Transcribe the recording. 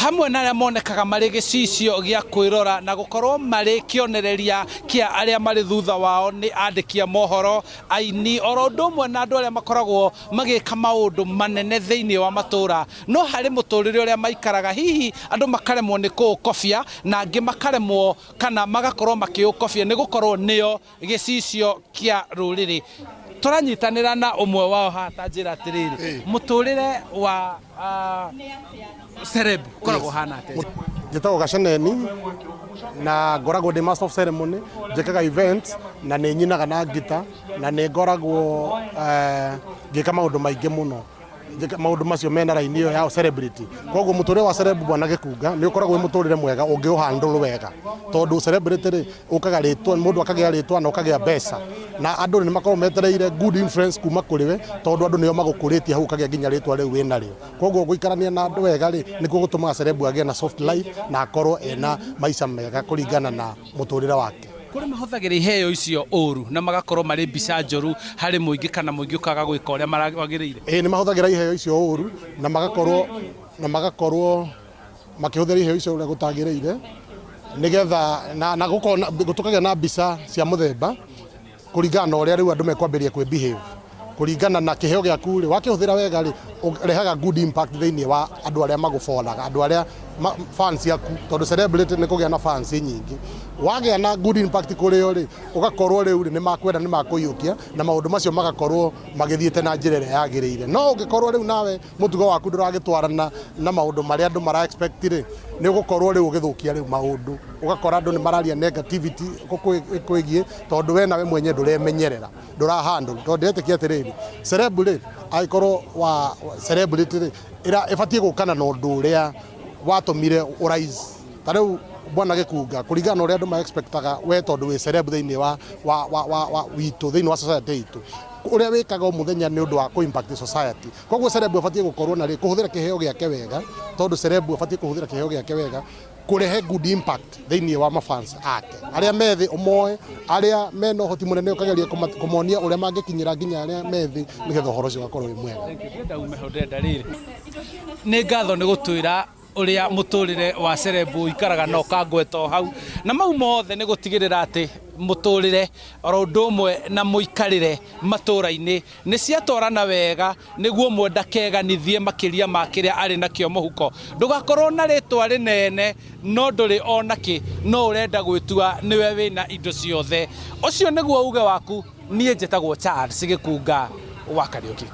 Hamwe na arĩa monekaga marĩ gĩcicio gĩa kwĩrora na gũkorwo marĩ kĩonereria kĩa arĩa marĩ thutha wao nĩ andĩki a mohoro, aini, oro ũndũ ũmwe na andũ arĩa makoragwo magĩka maũndũ manene thĩinĩ wa matũra. No harĩ mũtũrĩre ũrĩa maikaraga hihi andũ makaremwo nĩ kũũkobia na angĩ makaremwo kana magakorwo makĩũkobia nĩ gũkorwo nĩo gĩcicio kĩa rũrĩrĩ. Tũranyitanĩra na ũmwe wao haha ta njĩra atĩrĩrĩ, mũtũrĩre wa celeb ũkoragwo ũhana atĩa? Njĩtagwo Gaceneni na ngoragwo ndĩ master of ceremony, njĩkaga events na nĩ nyinaga na ngita na nĩ ngoragwo ngĩka maũndũ maingĩ mũno. Maũndũ macio mena raini ĩyo ya celebrity. Koguo mũtũrĩre wa celeb bwana Gĩkunga nĩ ũkoragwo wĩ mũtũrĩre mwega ũngĩ handle wega, tondũ celebrity rĩ ũkaga rĩtwa, mũndũ akagĩa rĩtwa na ũkagĩa mbeca, na andũ nĩ makoragwo metereire good influence kuma kũrĩ we, tondũ andũ nĩo magũkũrĩtie hau ũkagĩa nginya rĩtwa rĩu wĩnarĩo. Koguo gũikarania na andũ wega rĩ nĩkuo gũtũmaga celeb agĩe na soft life na akorwo ena maica mega kũringana na mũtũrĩre wake. Kũrĩ mahũthagĩra iheo icio ũru na magakorwo marĩ mbica njũru harĩ mũingĩ kana mũingĩ ũkaga gwĩka ũrĩa wagĩrĩire. Ĩĩ nĩ mahũthagĩra iheo icio ũru na magakorwo na magakorwo makĩhũthĩra iheo icio ũrĩa gũtagĩrĩire nĩgetha na, na gũkona tũkagĩa na mbica cia mũthemba kũringana na ũrĩa rĩu andũ mekwambĩrĩria kwĩ behave kũringana na kĩheo gĩaku rĩ wakĩhũthĩra wega rĩ ũrehaga good impact thĩinĩ wa andũ arĩa magũbolaga andũ arĩa fans aku tondũ celebrity nĩ kũgĩa na fans nyingĩ wagĩa na good impact kũrĩ o rĩ ũgakorwo rĩu rĩ nĩ makwenda nĩ makũiyũkia na maũndũ macio magakorwo magĩthiĩte na njĩra ĩrĩa yagĩrĩire. No ũngĩkorwo rĩu nawe mũtugo waku ndũragĩtwarana na maũndũ marĩa andũ mara expect rĩ, nĩ ũgũkorwo rĩu ũgĩthũkia rĩu maũndũ. Ũgakora andũ nĩ mararia negativity ĩkwĩgiĩ tondũ we nawe mwenyewe ndũremenyerera, ndũra handle. Tondũ ndĩretĩkia atĩrĩrĩ, celeb rĩ, angĩkorwo wa celebrity rĩ, ĩbatiĩ gũkana na ũndũ ũrĩa watũmire ũ rise. Ta rĩu Bwana Gĩkunga, kũringana na ũrĩa andũ ma expect aga we tondũ wĩ celeb thĩinĩ wa wa wa wa wa witũ, thĩinĩ wa society itũ, ũrĩa wĩkaga o mũthenya nĩ ũndũ wa kũ impact society. Koguo celeb abatiĩ gũkorwo na rĩ, kũhũthĩra kĩheo gĩake wega, tondũ celeb abatiĩ kũhũthĩra kĩheo gĩake wega, kũrehe good impact thĩinĩ wa mafans ake. Arĩa me thĩ ũmoe, arĩa mena ũhoti mũnene ũkageria kũmonia ũrĩa mangĩkinyĩra nginya arĩa me thĩ nĩgetha ũhoro ũcio ũgakorwo wĩ mwega. Ndĩrenda ume hau ndĩrenda rĩrĩ. Nĩ ngatho nĩ gũtwĩra ũrĩa mũtũrĩre wa celeb ũikaraga na ũkangweta o hau. Na mau mothe nĩ gũtigĩrĩra atĩ mũtũrĩre oro ũndũ ũmwe na mũikarĩre matũra-inĩ nĩ ciatwarana wega nĩguo ũmwe ndakeganithie makĩria ma kĩrĩa arĩ nakĩo mũhuko. Ndũgakorwo na rĩtwa rĩnene no ndũrĩ o nakĩ no ũrenda gwĩtua nĩwe wĩna indo ciothe. Ũcio nĩguo uge waku, niĩ njĩtagwo Charles Gĩkunga wa Kariũki.